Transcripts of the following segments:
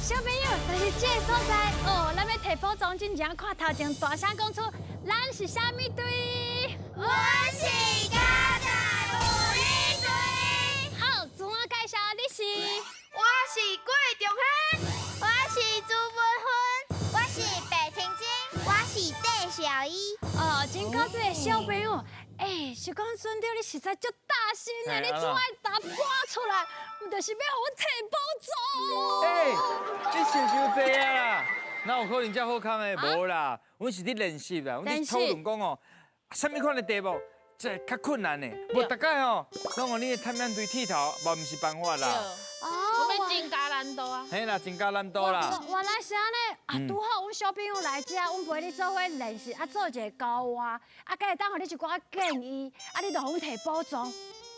小朋友，就是這个所在哦。咱欲提寶藏進前，看頭前大聲講出，咱是啥物隊？阮是嘉大武理隊。好，自我介紹，你是？我是郭仲軒，我是朱文芬，我是白婷晶，我是戴小一。哦，真高這个小朋友，欸，是講孫長你實在足大聲的，你怎愛打搬出來，毋就是欲予阮提寶藏？欸，你想傷濟啊啦！哪有可能遮好康的？無啦，阮是咧練習啦，阮咧討論講哦，啥物款的題目這較困難的，無逐擺吼，攏予你探案隊剃頭，嘛毋是辦法啦。哦，我欲增加難度啊！嘿啦，增加難度啦。原來是按呢，啊，拄好阮小朋友來遮，阮陪你做伙練習，啊，做一个交換，啊，閣會當予你一寡建議，啊，你就予阮提寶藏。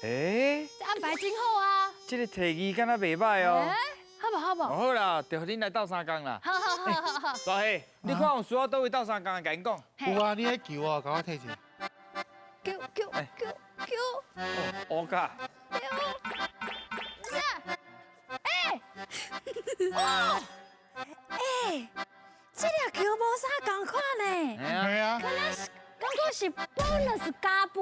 欸，這安排真好啊！這个提議敢若袂䆀哦。好無好無？好啦，就予恁來鬥相共啦。好好好好好。大兄，你看有需要佗位鬥相共的，共𪜶講。有啊，你彼球啊，共我提者。球球球球。哦，烏卡。對。欸，哦，欸，這粒球無啥仝款呢。係啊。敢若是，感覺是 bonus 加倍，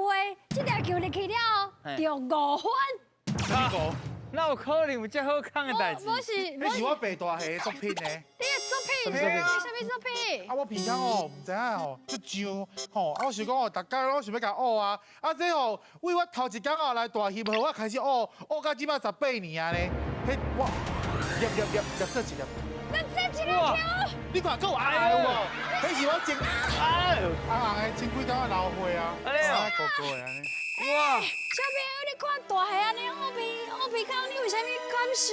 這粒球入去了後，著5分。哪有可能有這好康的代誌？無是，彼是我爸大歲的作品呢。你的作品？啥物作品？啊，我鼻孔哦，毋知影吼，足脹吼，啊，我想講哦，逐工攏想欲共挖啊，啊，這吼，為我頭一工哦來大翕號，我開始挖，挖到這擺18年啊呢。彼我入入入入這一粒。那這一粒球？你看，閣有紅的有無？彼是我前紅紅的前幾工的流血啊，高高的按呢。哇！小朋友，你看大歲按呢挖鼻挖鼻孔，你有啥物感受？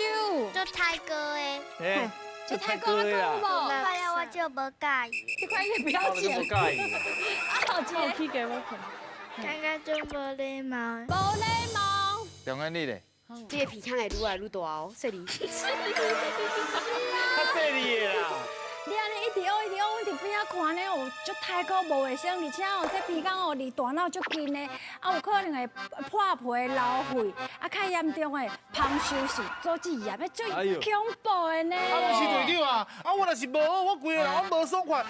足太高的。欸，足太高的有無？看了我就無佮意。你看伊的表情。無佮意。啊，好一個。去給我看。感覺足無禮貌。無禮貌。中間你咧？你的鼻孔會愈來愈大哦，細膩。較細膩的啦。你按呢一直挖一直挖，阮佇邊仔看呢，有足太過無衛生，而且哦，這鼻孔哦離大腦足近的，啊有可能會破皮流血，啊較嚴重的旁收氏組織炎，彼足恐怖的呢。啊，毋是隊長啊，啊我若是無挖，我規个人攏無爽快，啊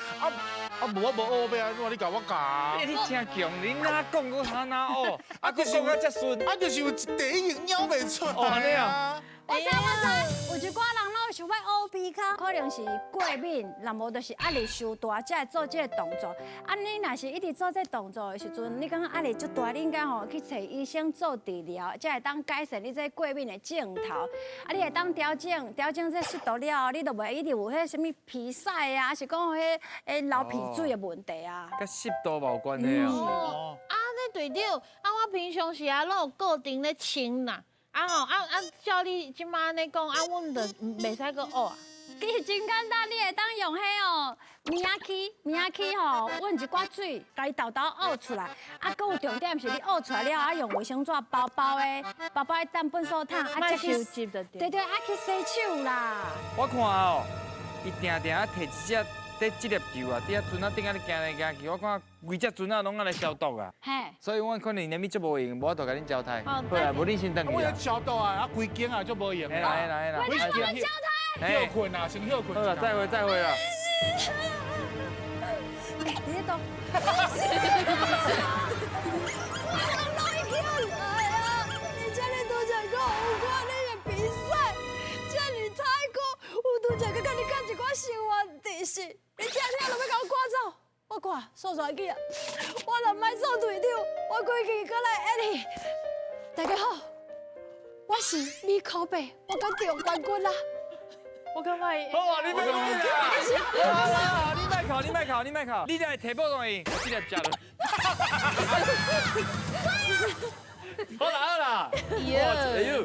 啊無我無挖欲按怎？你共我教。你真強，你哪講閣哪哪挖，啊閣講甲遮順，啊就是有一塊已經咬袂出來啊。我知我知，有一寡人攏會想欲挖鼻孔，可能是過敏，若無就是壓力傷大，才會做這个動作。啊，你若是一直做這个動作的時陣，你感覺壓力足大，你應該吼去揣醫生做治療，才會當改善你這過敏的症頭。啊，你會當調整調整這濕度了後，你就袂一直有彼啥物鼻屎啊，還是講彼流鼻水的問題啊。佮濕度無關係哦。啊，那隊長，啊，我平常時啊，攏有固定咧清啦。啊吼，啊啊，照你這擺按呢講，啊，阮就袂使閣挖啊。其實真簡單，你會當用彼哦，棉仔起，棉仔起吼，搵一寡水，共伊沓沓挖出來。啊，閣有重點是你挖出來了，啊，用衛生紙包包的，包包的當糞掃桶，啊，再去對對，啊去洗手啦。我看哦，伊定定啊提一隻綴這粒球啊，佇遐船仔頂仔咧行來行去，我看規隻船仔攏按呢消毒啊。嘿。所以我可能連物足無閒，無法度共恁交代。好啦，無恁先轉去我消毒啊，啊規間啊足無閒。嘿啦嘿啦嘿啦。我來交代。歇睏啊，先歇睏。好啦，再會再會啦。佇咧度。我來啊！而且你拄才講有看你的鼻屎，這爾太高，我拄才閣共你講一寡生活知識，你聽聽就欲共我趕走。我看煞煞去啊！我若莫做隊長，我規氣閣來演戲。大家好，我是米可貝，我閣中冠軍啦！我感覺好啊，你莫講啦！好啦，你莫哭，你莫哭，你莫哭，你來提寶藏伊，我這粒食落。好啦好啦，哎呦，哎呦，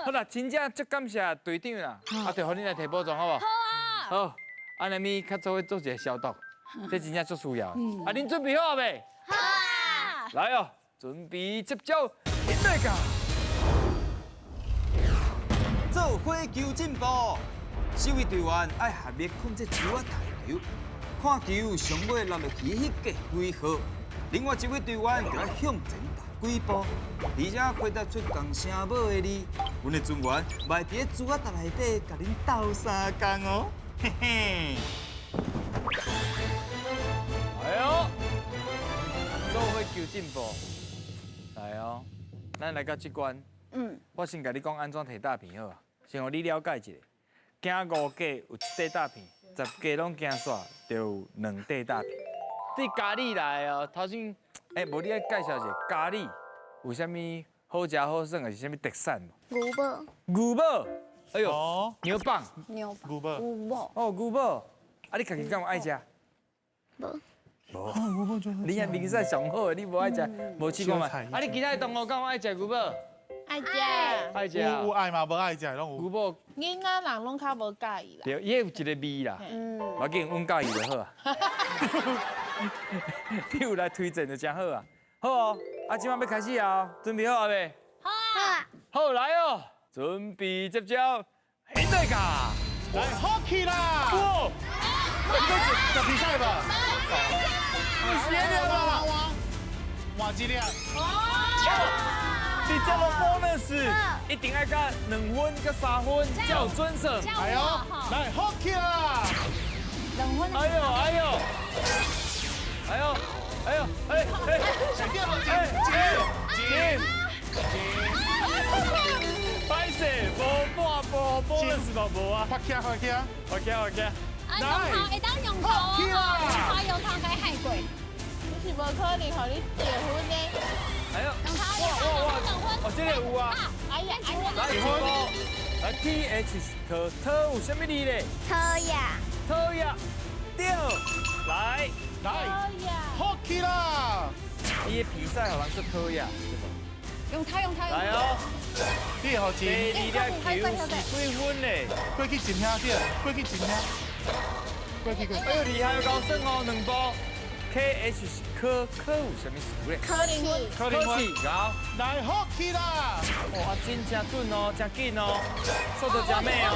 好啦，真正足感謝隊長啦，啊，就予恁來提寶藏好無？好啊。好，按呢咪較做伙做一个消毒，這真正足需要。啊，恁準備好未？好啊。來哦，準備接招，音樂㗎。做伙求進步。四位隊員愛合力控制球仔彈球，看球上尾落落去彼個幾號，另外一位队员就要向前踏几步，而且回答出仝声母的字，阮的船员嘛会伫咧珠仔台内底共恁斗相共哦，嘿嘿。哎呦，做伙求进步，来哦，咱来到这关，我先共你讲按怎提大片好啊，先予你了解一下。行5格有1块大片，10格拢行煞就有2块大片。对咖喱来哦，头先，欸，无你爱介绍一下咖喱有啥物好食好耍，还是啥物特产无？牛蒡。牛蒡，哎呦，牛蒡。牛牛蒡。牛蒡。哦，牛蒡，啊，你家己敢有爱食？无。无。你遐面色上好的，你无爱食，无试过嘛？啊，你其他的同学敢有爱食牛蒡？爱食。爱食。有爱嘛，无爱食拢有。牛蒡。囡仔人拢较无佮意啦。对，伊有一个味啦。无要紧，阮佮意就好啊。你有来推荐就真好啊。好哦，啊，这摆欲开始啊，准备好啊未？好啊。好来哦，准备接招，现在卡。来，hockey 啦！哇！你在比赛吧？不是啦，换一粒。你这个 bonus 一定爱加2分佮3分才有准算。哎呦，来 hockey 啦！ 2分。哎呦哎呦，哎呦哎呦哎哎，进进。歹势，无半步 bonus 都无啊！发起发起，发起发起。啊，用头会当用头哦，用头该害过。你是无可能予你得分的。哎呦！两头哇哇哇！哦，这个有啊。哎呀哎呀！来一个，来 T H 特特有啥物字咧？讨厌。讨厌。对。来来。hockey 啦！伊的比赛予人足讨厌，对无？用头用头。来哦。你好进。第二粒球是几分咧？过去前遐对，过去前遐。过去过去。哎呦，厉害，够算哦，2步。K H 是科科有啥物词咧？科技。科技，好。来，hockey 啦！哇，真正准哦，真紧哦，速度真慢哦。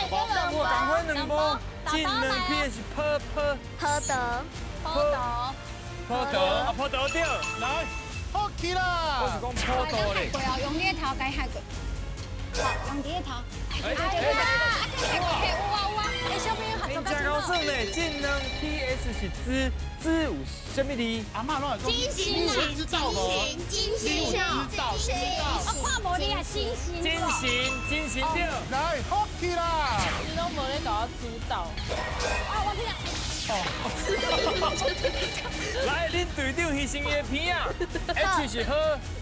我共款2步，进2 P 是泼泼。泼德。泼德。泼德啊，泼德对。来，hockey 啦！我是讲泼德咧。对哦，用你的头该害过。好，用你的头。哎哎哎！有啊有啊，哎，小朋友合作真够算咧，进2 T S 是之之有啥物字？阿嬷拢会讲。金星，知道无？金星，知道，知道。我看无你啊，星星。金星，金星对。来，hockey 啦！你拢无咧共我指导。啊，我去啦。哦。来，恁队长牺牲伊的片啊，H 是好。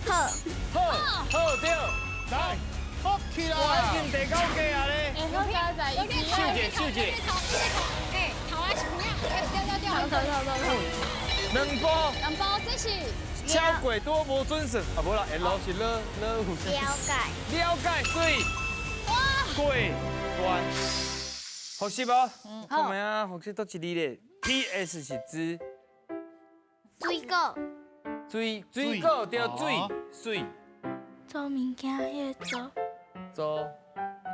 好。好，好对。来。hockey 啦！我已经第9个啊咧。秀姐，秀姐。哎，头啊是片啊，掉掉掉。头头头头。2步。2步，这是。超过多无准算啊，无啦，L 是了了有。了解。了解，水。哇。过关。复习无？看觅啊，复习倒一字咧？P S 是之。水果。水水果对水水。做物件迄个做。做，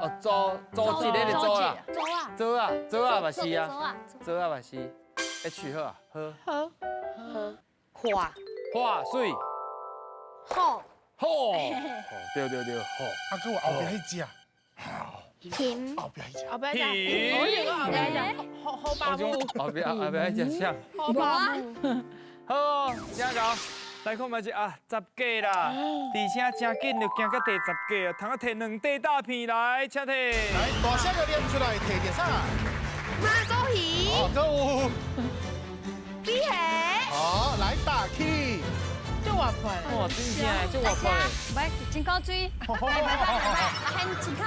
哦，组组织那个组啦，组啊，组啊，组啊嘛是啊，组啊嘛是，H 好啊，好，好，好，画，画水，好，好，对对对，好。啊，阁有后壁彼只，停，后壁彼只，后壁只，我是讲后壁只，好好爸母，后壁后壁彼只啥？好爸母，好，请到。来看觅者啊，10个啦，而且真紧就行到第10个啊，通啊提2块大片来，请提。来，大声个念出来，提著啥？妈祖鱼。哦，阁有。比虾。好，来打起。这活泼。哇，真正这活泼。喂，真够水。来来来来，阿汉真口。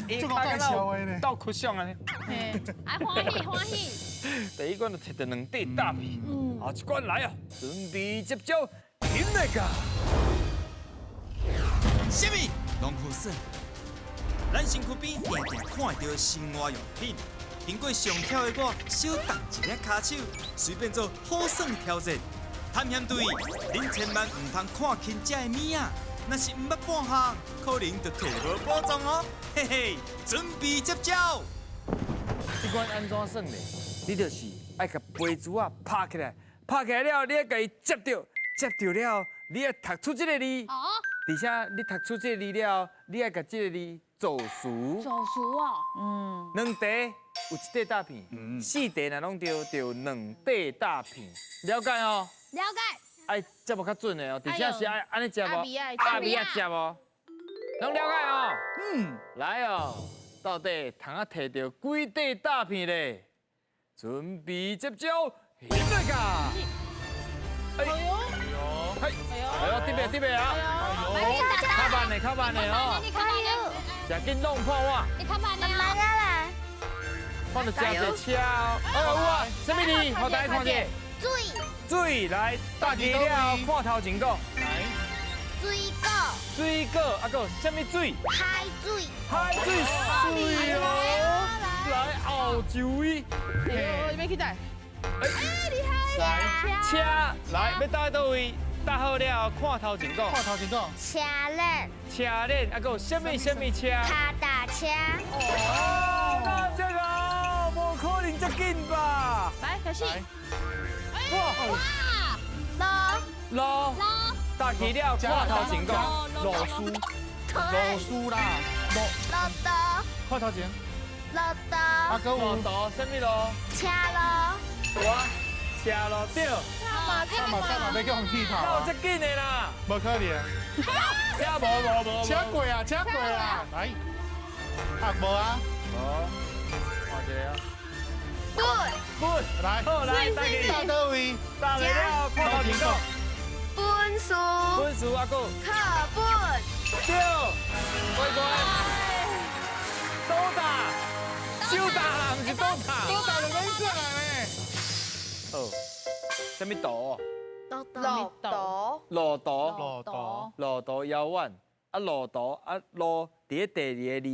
伊这个介绍的呢。斗哭相安尼。嘿，爱欢喜欢喜。第一关就摕著2块大片，后一关来啊，准备接招，紧来噶。啥物拢好耍，咱身躯边定定看会著生活用品，经过上巧的我，小动一下跤手，随便做好耍挑战。探险队，恁千万毋通看轻这个物仔，若是毋捌半项，可能就提无宝藏哦。嘿嘿，准备接招。这关按怎算咧？你就是愛共杯珠仔拍起來，拍起來了，你愛共伊接著，接著了，你愛讀出這个字。哦。而且你讀出這个字了，你愛共這个字做詞。做詞哦。嗯。兩題有一塊大片，四題若攏對，就有兩塊大片。了解哦。了解。愛接無較準的哦，而且是愛按呢接無，阿比愛接哦，攏了解哦。嗯，來哦，到底通仔提著幾塊大片咧？準備接招，起來噶！哎呦，哎呦，特別特別啊！較慢的，較慢的哦。食緊弄破我。你較慢的慢慢來。看著真濟車哦。哦，有啊，啥物字？予大家看者。水。水來，答對了，看頭前講。來。水果。水果，啊，閣有啥物水？海水。海水水哦。來後一位。哎，你欲去佗？哎，厲害！車。來，欲搭佗位？搭好了，看頭前講。看頭前講。車輪。車輪，啊，閣有啥物啥物車？腳踏車。哦，那這個無可能這緊吧？來，開始。哇！路路路，搭起了，看頭前講。路書，路書啦，路路途，看頭前。路途。啊，閣有路途，啥物路？車路。哇，車路對。嘛嘛嘛，欲叫人剃頭。哪有這緊的啦？無可能。車無無無。車過啊，車過啊，來。啊，無啊。無。看一下啊。本本來，好來，大家到佗位？答對了，看頭前講。本書。本書啊，閣。課本。對，乖乖。倒打，手打啦，毋是倒打。倒打就免算啦呢。好，啥物图？路途。路途。路途。路途遙遠，啊路途啊路，佇咧第二個字，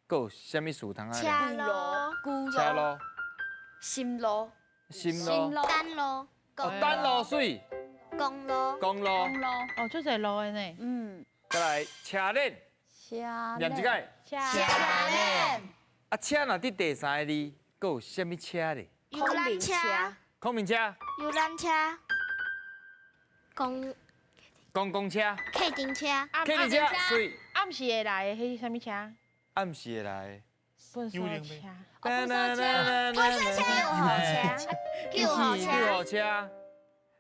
閣有啥物事通啊？車路。車路。心路。心路。等路。哦，等路水。公路。公路。公路。哦，足濟路的呢。嗯。再來車鏈。車鏈。念一擺。車鏈。啊，車若佇第三个字，閣有啥物車咧？遊覽車。孔明車。遊覽車。公。公共車。客运車。客运車。水。暗時會來的，彼是啥物車？暗時會來的。糞掃車。糞掃車。救護車。救護車。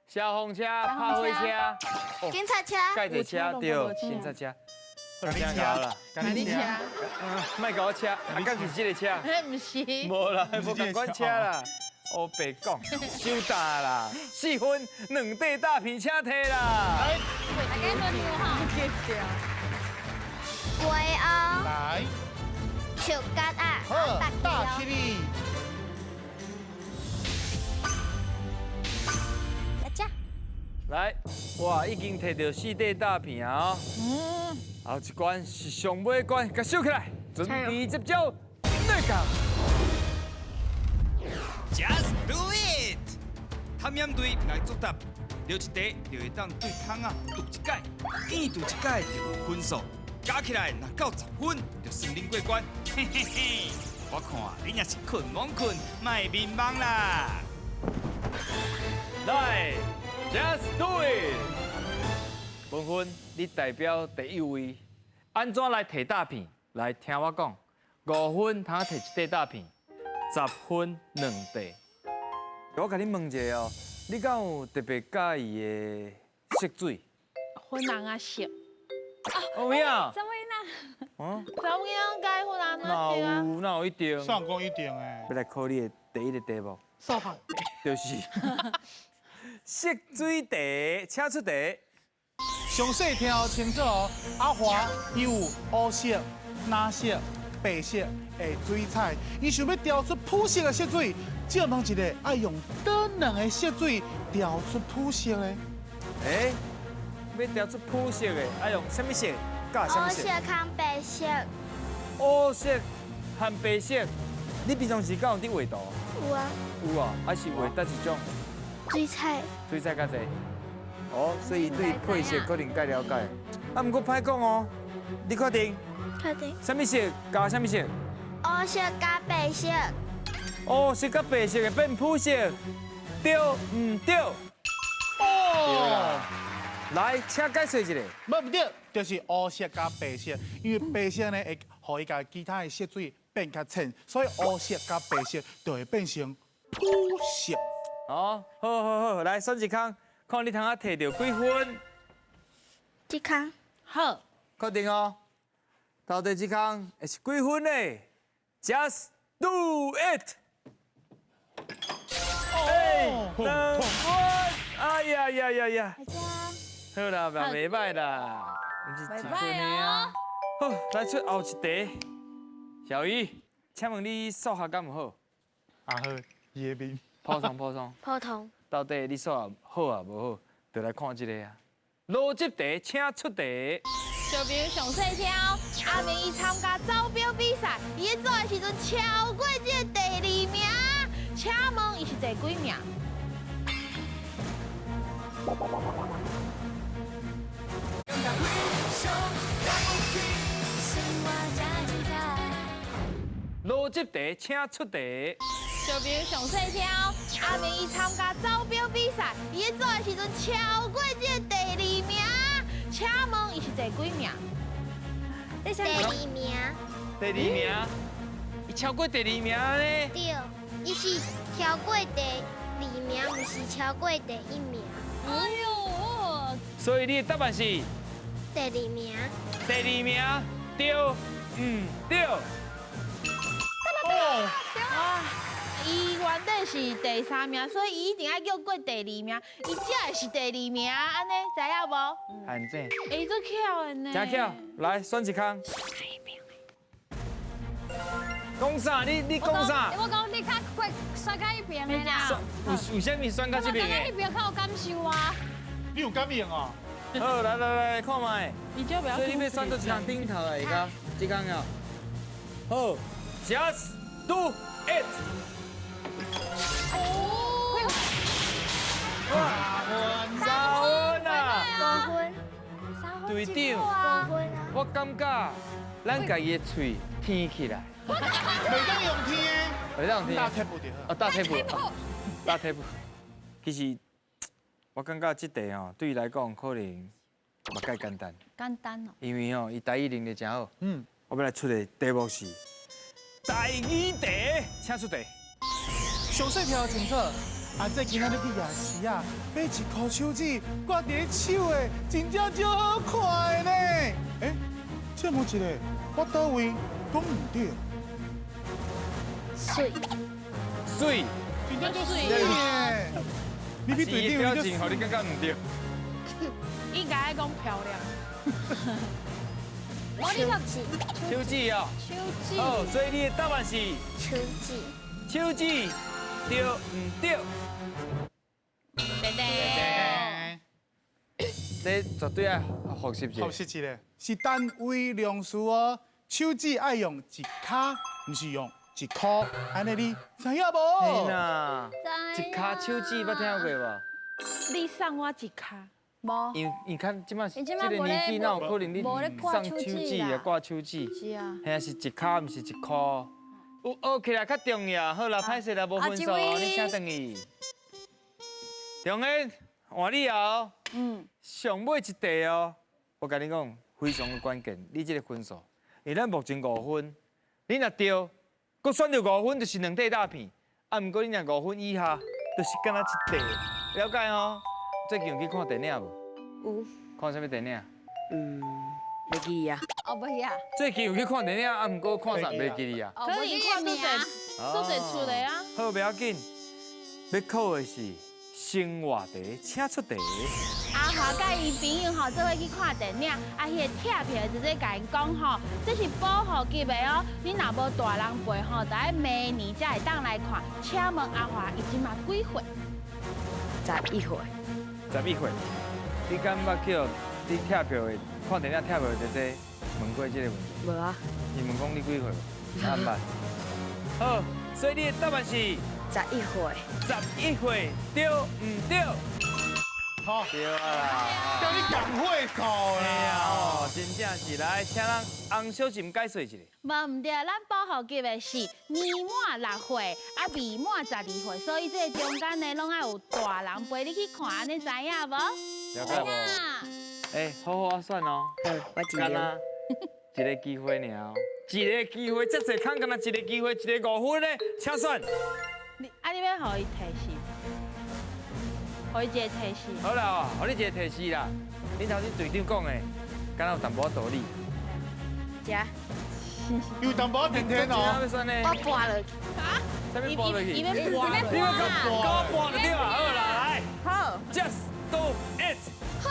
消防車、拍火車、警察車、蓋子車，對，警察車。你車啦，你車，莫共我車，啊，敢是這個車？彼毋是。無啦，無仝款車啦，烏白講，收大啦，4分兩塊大片請提啦。來，大家輪流哈。鸡乌。來。树角仔。好，大起哩。來，哇，已經提著4塊大片啊！嗯，後一關是上尾關，共收起來，準備接招，來講。Just do it！探險隊來作答，著一題就會當對窗仔揬一擺，見揬一擺就有分數，加起來若夠10分，就算恁過關。嘿嘿嘿，我看恁也是睏罔睏，莫眠夢啦。來。Just do it！文芬，你代表第一位，按怎來提大片？來聽我講，5分通提一塊大片，10分2塊。我共你問一下哦，你敢有特別佮意的色水？粉紅仔色。有影？什麼呢？嗯？查某囡仔佮意粉紅仔色啊？哪有？哪有一定？算講一定的。欲來考你的第一個題目。數學。就是。色水題，請出題。詳細聽清楚哦。阿華伊有烏色、藍色、白色的水彩，伊想欲調出膚色的色水，借問一下，愛用佗兩个色水調出膚色呢？欸，欲調出膚色的，愛用啥物色？加啥物色？烏色和白色。烏色和白色，你平常時敢有佇畫圖？有啊。有啊，啊是畫佗一種？水彩。水彩較濟。哦，所以對配色可能較了解。啊，毋過歹講哦，你確定？確定。啥物色加啥物色？烏色加白色。乌色佮白色会变肤色，对毋对？哦，来，请解释一下。无毋对，就是乌色佮白色，因为白色呢会予伊共其他的色水变较浅，所以乌色佮白色就会变成土色。哦，好好好，来选一空，看你通啊提著几分？这空。好，确定哦。到底这空会是几分呢？Just do it！哎，2分！哎呀呀呀呀！好啦，嘛袂歹啦，毋是一分的啊。好，来出后一题。小姨，请问你数学敢有好？啊好，伊的面。普通普通。普通。到底你数学好啊无好？就来看这个啊。逻辑题，请出题。小朋友上细听哦，阿明伊参加走表比赛，伊咧做的时阵超过这个第二名，请问伊是第几名？逻辑题，请出题。小朋友上细听哦，阿明伊参加走表比赛，伊咧做的时阵超过这个第二名，请问伊是第几名？第二名。第二名，伊超过第二名呢？对，伊是超过第二名，毋是超过第一名。哎呦！所以你的答案是？第二名。第二名，对，毋对？哦，啊，伊原底是第三名，所以伊一定爱叫过第二名，伊才会是第二名，按呢知影无？安怎？欸，足巧的呢。真巧，来选一空。讲啥？你讲啥？我讲你较过选较彼边的啦。为啥物选较这边的？我感觉彼边较有感受啊。你有感应哦？好，来来来，看觅。所以你欲选佗一空顶头的，而这空哦。好，Just do it。哇，3分啊！5分。队长，我感觉咱家己的喙甜起来。袂当用甜的，袂当用甜。大铁布就好。啊，大铁布，大铁布。其实我感觉这题吼，对伊来讲可能嘛介简单。简单哦。因为吼，伊台语能力真好。嗯。我欲来出的题目是台语题，请出题。上细条清楚，啊，这今仔日去夜市啊，买一箍手指挂伫咧手的，真正足好看的呢。欸，请问一下，我佗位讲毋对？媠。媠。真正足媠的。你比队长表情，予你感觉毋对。应该讲漂亮。手指。手指哦。手指。哦，所以你的答案是？手指。手指，对毋对？对对。这绝对爱复习一下。复习一下，是单位量词哦。手指爱用一跤，毋是用一箍。按呢你知影无？嘿呐，一跤手指捌听过无？你送我一跤。无。因看这马这个年纪，哪有可能你送手指啊，挂手指？是啊。嘿啊，是一跤，毋是一箍。有学起来较重要，好啦，歹势啦，无分数，你请转去。中恩，换你哦。嗯。上尾一题哦，我共你讲，非常的关键，你这个分数，因为咱目前5分，你若对，阁选著5分就是2块大片，啊，毋过你若5分以下，就是敢若一块，了解吼？最近有去看电影无？有。看啥物电影？袂记啊。哦，袂记啊。最近有去看电影，啊，毋过看啥袂记哩啊？可以看足济，足济出的啊。好，袂要紧。欲考的是生活题，请出题。阿华佮伊朋友吼做伙去看电影，啊，彼个拆票直接共𪜶讲吼，这是保护级的哦，你若无大人陪吼，就爱明年才会当来看。请问阿华伊这马几岁？11岁。11岁。你敢捌去予你拆票的看电影拆票的姐姐问过这个问题？无啊。伊问讲你几岁？敢捌？好，所以你的答案是11岁。11岁，对毋对？吼。對啊。叫你講會數啦。哦，真正是來，請咱洪小琴解說一下。無毋對，咱保護級的是年滿6歲，啊未滿12歲，所以這個中間呢，攏愛有大人陪你去看，按呢知影無？了解無？欸，好好仔選哦。好，我盡量。一個機會爾，一個機會，這濟空，干焦一個機會，一個5分咧，請選。你啊，你欲予伊提示，予伊一個提示。好啦，予你一個提示啦。恁頭先隊長講的，敢若有淡薄仔道理。食。有淡薄仔甜甜哦。我跋落去。啊？啥物跋落去？伊欲跋。你欲佮跋就對啊。好啦，來。好。 Just do it。好。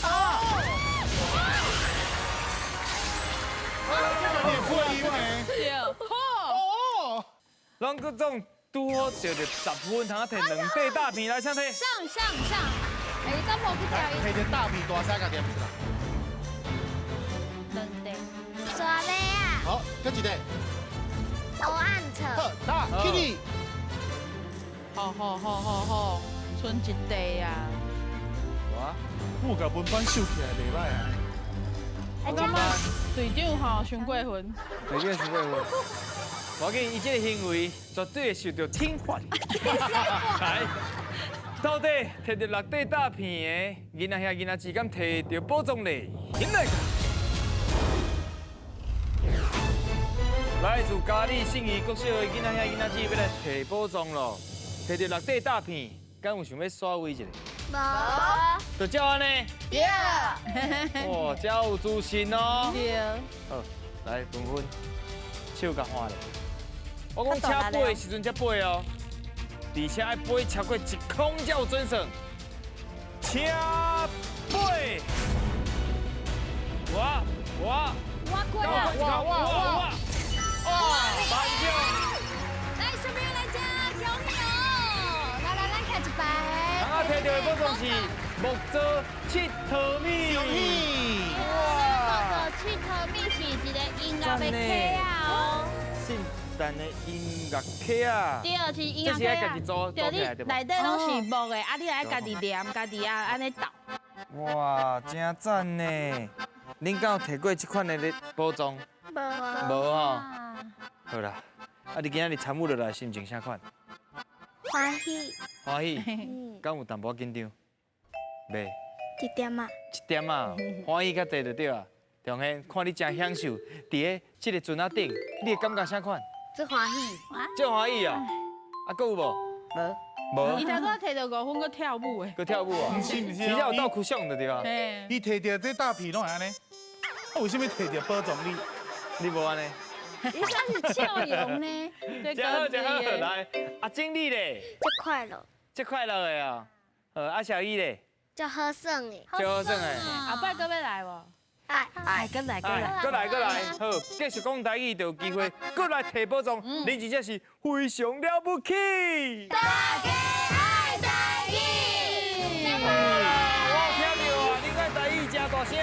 啊！这个配音呢？對。好。哦。攏閣總拄好著著10分，通摕2塊大片來，請摕。上上上！欸，敢無去調伊？摕一大片大聲共念出來。2塊。大尾啊！好，閣一個。烏暗草。好，打起你。好好好好好，剩一塊啊。哇！我共文班秀起來袂歹啊。我感覺隊長吼傷過分。隊長傷過分。無要緊，伊這個行為絕對會受到懲罰。來，到底摕著6塊大片的囡仔兄囡仔姊，敢摕著寶藏咧？进來。來自嘉里信義國小的囡仔兄囡仔姊，欲來摕寶藏咯！摕著6塊大片，敢有想欲耍威一下？無。就照按呢？對。哇，真有自信哦。對。好，來芬芬，手共換咧。我講車飛的時陣才飛哦，而且愛飛超過1空才有準算。車飛，我我我過啦！我我我，哇！班長，來小朋友來吃，恭喜哦！來來，咱徛一排。剛剛摕著的寶藏是木造𨑨迌物。恭喜！哇！木造𨑨迌物是一個音樂的卡仔哦。聖誕的音樂卡仔。對，是音樂卡仔。這是愛家己組組起來對無？內底攏是木的，啊，你愛家己黏，家己啊按呢鬥。哇，真讚呢！恁敢有摕過這款的寶藏？無。無吼。好啦，啊，你今仔日參與落來，心情啥款？歡喜。歡喜。敢有淡薄仔緊張？袂。一點仔。一點仔，歡喜較濟就對啊。中興，看你真享受，佇咧這个船仔頂，你的感覺啥款？足歡喜。足歡喜啊！啊，閣有無？無。無。伊頭拄仔摕著5分，閣跳舞的。閣跳舞啊？毋是毋是，真正有鬥哭相就對啊。伊摕著這大片攏會按呢？啊，為啥物摕著寶藏你？你無按呢？伊算是笑容呢。真好真好，來，阿經理咧。足快樂。足快樂的啊！好，阿小伊咧。足好耍的。足好耍的。後擺閣欲來無？愛愛，閣來閣來，閣來閣來，好，繼續講台語就有機會，閣來摕寶藏，恁真正是非常了不起。大家愛台語。我有聽著啊，恁愛台語誠大聲。